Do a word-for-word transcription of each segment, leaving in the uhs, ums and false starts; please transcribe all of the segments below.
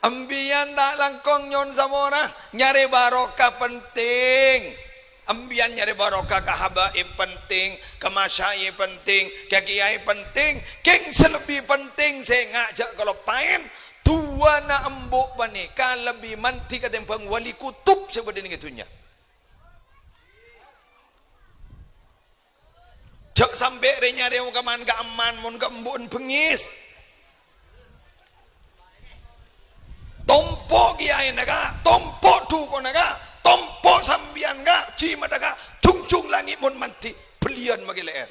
Empiyan ta' langkong nyo'on samora, nyarè barokah penting. Empiyan nyarè barokah ka habaib penting, ka masyayi penting, ka kiyaè penting, kèng sè lebbi penting sènga' jhâ' kaloppaèn, du'ana embu' panèka lebbi mandhi katèmbhâng wali kutub sè bâdâ neng è dhunnya. Jhâ' sampè' rè-nyarè okamman ka emman mon ka embu'en bengngis. Tompo' kiyaèna, Ka', tompo' dhukonna, Ka', tompo' sampèyan, Ka', jimadhâ, Ka', jhungjhung langngè' mon mandhi, belliyân makè lè'èr.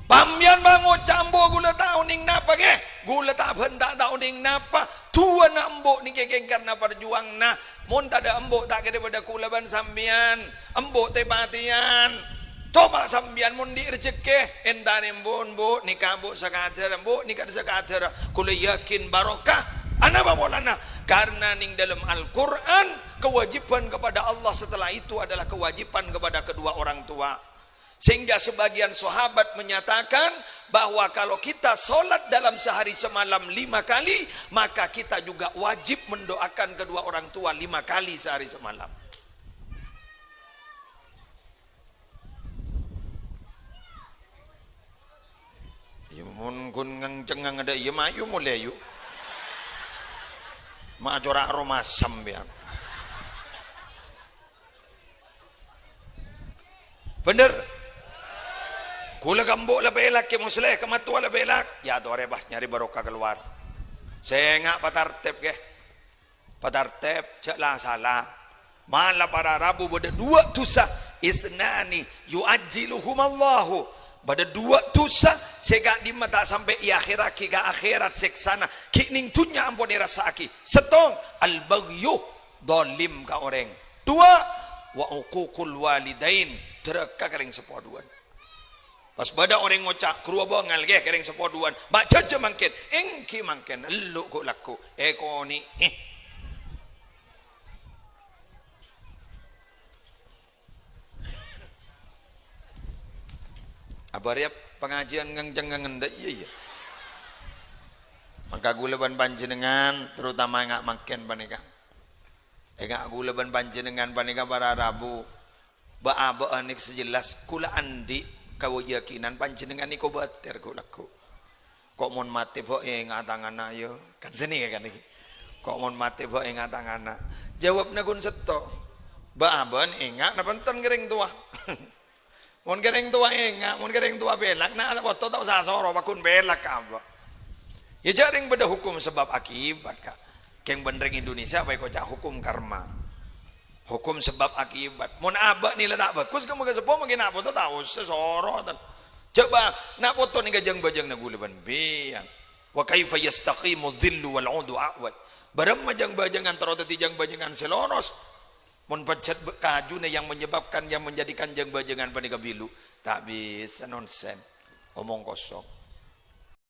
Pampèyan bân ngoca', "Embu' ghulâ ta' onèng napa, ghi? Ghulâ ta' bhânta ta' onèng napa. Du'ana embu' nèkè kèng karna parjuwânganna. Mon tadâ' embu' ta' kèra bâdâ ghulâ bân sampèyan. Embu' tè-patèyan. Coba sampèyan mon andi' rejekkè, èntarè embu', embu' nèka embu' sakadâr, embu' nèka sakadâr. Ghulâ yakin barokah." Anapa polana? Karna neng dâlem Al-Qur'an, kewajiban kepada Allah setelah itu adalah kewajiban kepada kedua orang tua. Sehingga sebagian sahabat menyatakan bahwa kalau kita sholat dalam sehari semalam lima kali, maka kita juga wajib mendoakan kedua orang tua lima kali sehari semalam. Iyâ, mon ghun ngèng-cèngèng dâ' iyâ, mayu molè, yu. Ma' cora' romasem, ya. Bhender? Ghulâ ka embu' la pèlak, Kè Musleh, ka mattowa la pèlak. Ya, torè, pas nyarè barokah kalowar. Sènga' patartèb, Kè. Patartèb, jhâ' la sala. Mala para rabu bâdâ duwâ' dhusa. "Itsnani yu'ajjiluhumallahu." Bâdâ duwâ' dhusa sè ka'dimma ta' sampè' èakhèrraghi ka akhèrat sèksana. Ghi' neng dhunnya ampon èrassa'aghi. Sèttong, al-baghyu. Dholim ka orèng. Duwâ', wa uququl walidain, dhârâka ka rèng seppo duwâ'ân. Pas bâdâ orèng ngoca', "Ghuru abângal, ghi, ka rèng seppo duwâ'ân. Ma' jhâjhâ mangkèn." Èngghi mangkèn, ellu' ghu'-lagghu', èkonè'è. Abâriyâ pangajiyân ngèng-cèngèngnga, iyâ, iyâ. Maka ghulâ bân panjhennengngan, terutama ènga' mangkèn panèka. Ènga' ghulâ bân panjhennengngan panèka para rabu. Bâ'-abâ'ân nèka sè jelas, ghulâ andi' kayakinan panjhennengngan nèko bâter ghu'-lagghu'. Ko' mon matè bâ' ènga' tang ana', yâ. Kan sènè, kan, nèka. Ko' mon matè bâ' ènga' tang ana'. Jâwâbbhâ ghun sèttong. Bâ'-abâ'ân ènga' napa enten ka rèng towa. Mon ka rèng towa ènga', mon ka rèng towa pèlak, na' poto ta' osa soro, pagghun pèlak ka abâ'. Yâ, jhâ' rèng bâdâ hukum sebab akibat, Ka'. Kèng bân rèng Indonesia pas èkoca' hukum karma. Hukum sebab akibat. Mon abâ'na la ta' bhâghus, ka moghâ seppo mangkèn na' poto ta' osa soro, ten. Coba, na' poto nèka jâng-bâjânganna ghulâ bân biyân. "Wa kaifa yastaqimu dhillu wal 'udu a'waj?" Bârâmma jâng-bâjângan terro dhâddhi jâng-bâjângan sè loros? Mon pajhât bâ-, kajuna yang menyebabkan, yang menjadikan jâng-bâjângan panèka bilu, ta' bisa, nonsèns. Omong kosong.